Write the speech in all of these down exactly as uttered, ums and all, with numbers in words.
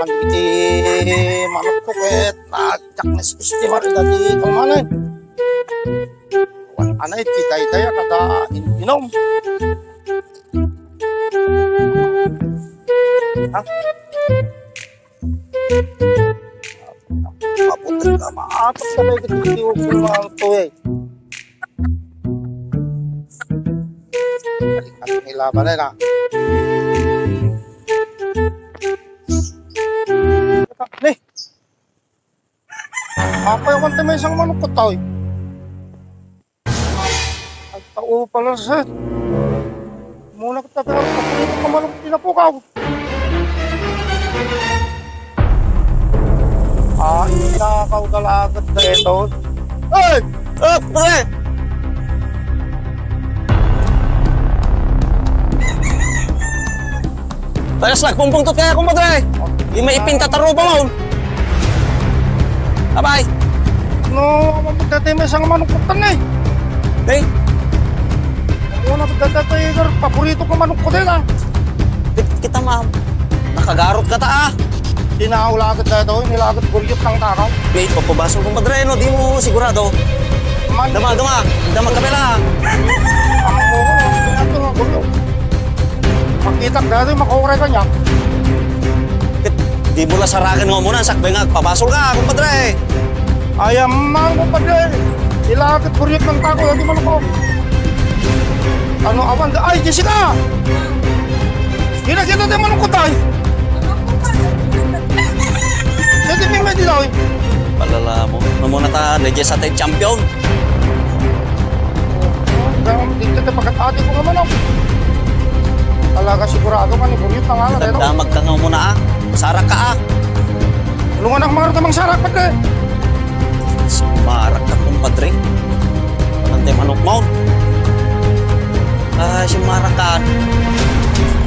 Iti manokko ket nagdiak nga sistema dayta ti kalmanay. Wan anay ti dayta a kada in-, inom. Ha? Maputik na maatak sa may gititiwag ng mga tuwi. Balik natin ilaban na yun, ah. Ni! Apay, awan tayo may isang manok ko, tayo. Ay, tao pala, sir. Muna kita, pero paborito ko manok, tinapukaw. Ah, inakaw talaga dito. Hey! Oh, pare! Tagas nagpumpungtot kaya, kumpadre. Di maipinta tarupa mo. Abay. No, awan pagdati may isang manok ko tan, eh. Eh? Awan pagdati, sir. Paborito ko manok ko din, ah. Kit-, kita, ma'am. Nakagarot ka ta, ah. Di na ako lagad na ito, nilagad guryot ng takaw. Wait, papabasol, kumpadre, no? Di mo sigurado. Man- Dama, dama. Dama, kapela. Ang mo, ito nga guryot. Makita ka dati, makauray ka niya. Ket, di mo la saragan nga umuna, sakbay nga agpabasol ka, kumpadre. Ay, amang, kumpadre. Ilakit kuryot ng tako, lagi man ako. Ano, awan, ay, Jessica! Di na kita tayo manungkot, ay. Dito may may dilaw, eh. Palala mo. Namuna ta, na Jess atay champion. Dito tayo pagkatati ko naman, oh. Talaga sigurado ka ni Buryot na nga, ano? Nagdamag ka nga muna, ah. Sarak ka, ah. Tulungan ako, mga rutamang sarak, pagka. Sumarak ka, kumpadre. Antay manok mo. Ah, sumarak ka.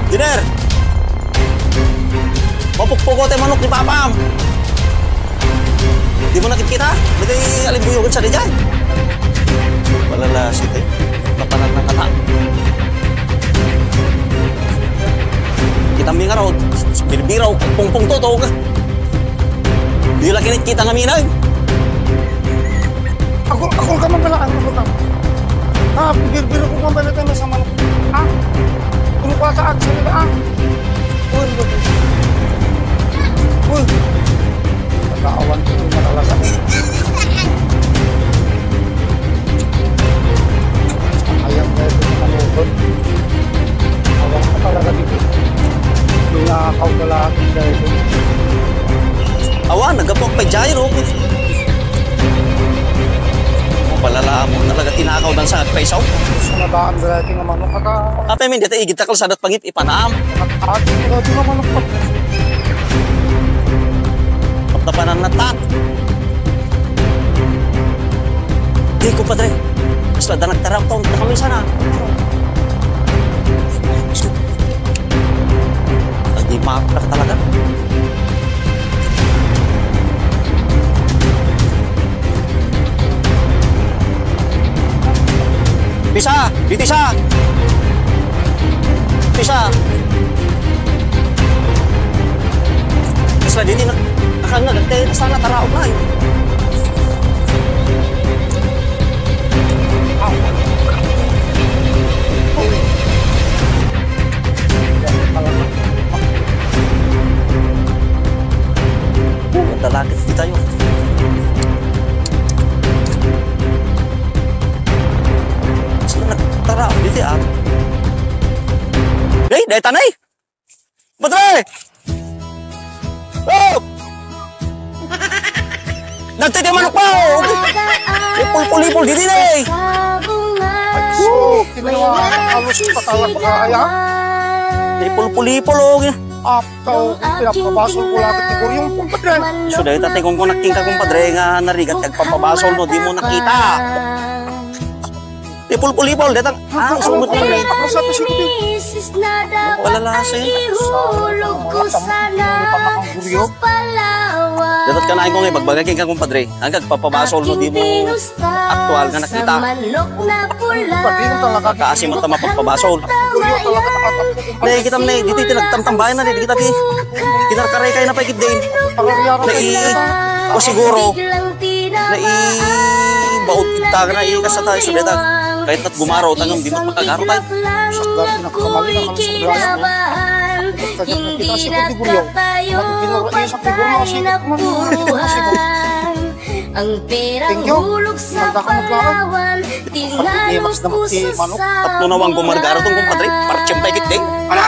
Dinner! Mapukpuko tayo manok ni Papam. Di mo nakikita? Dagay alimbuyugan sa daydiay. Wala la, sige. Kapanan na kata. Kita mi nga raw, birbiraw, pungpung totog. Di la kinikita nga minag. Ako, ako ka man pala, ako ka. Ah, birbiro ko man pala tayo sa manok. Ah, kung ka sa aksan nila, ah. Uy, uy. Uy. Pagkaawan ko yung matalasan. Ayang dahil ko sa manukot. Awan ka talaga dito. Yung nakakaw ka lang dahil ko. Awan, nagapok pa dyan, oh. Palala mo, talaga tinakaw dan sa agpaisaw. Sa nabaan, dahil ito nga manok ka. Apay, min, dito igit ta kalsada. Pangit ipanam. Ati, ati naman ang pag- Pagtapanan na ta. Di, kumpadre. Mas lada nagtaraw taon na kami sana. Lagi marap na talaga. Pisa! Diti sa! Pisa! Basta diti na, nakangag, agtay, basta nataraog na, eh. Aw. Ang dalakit di tayo. Sino nagtara dito, ah? Hey, dahil tanay! Madre! Oh! Nagtitimanok pa, oh! Ipulpul-ipul, di din, eh! Ay, so, kinuha, halos patala pa kaya? Ipulpul-ipul, oh! Aptaw, pinapabasol ko lang at siguro yung kumpadre. So, dahil tatikong ko naking ka, kumpadre, nga narigat, nagpapabasol, no, di mo nakita. Ipulpul-ipul, datang, ah, sumot lang, eh. Ako sa to, sige. Wala lang, sir. Ihulog ko sana sa palaw. Dapat ka na, Inggong, eh, bagbaga kenka, kumpadre. Ang agpapabasol no, di mo aktual nga nakita. Kumpadre, talaga. Kaasi mo ta mapagpabasol. Ne, kita ne, dito iti nagtamtambayan na, ne, kita ti kinarkaray kayo na paikit din. Nai, o siguro, nai, baod kita na, i, kasata, iso deta. Kahit na't gumaro, tangang di mo makagaro tayo. Sakit na kamali na kami sa drama. Kaya kita siguro di guriyaw. Magpinarayo sa figura kasi. Ang perang Thank you. Hulog sa Magdakang magdakang. Palawan, tinalo Pag-imas naman ko si sa Manok. Tatlo na wang gumargaro tong kumpadre. Parchim pa ikit, eh. Ala!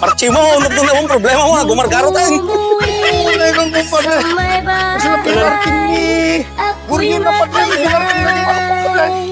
Parchim mo, unok doon na yung problema mo, na gumargaro tayo. Umuwi Ay, kung kumpadre. Sa may Kasi na bahay. Pinarking ni Ako'y Gurion na padre, pinarking na ni Manok, kumpadre.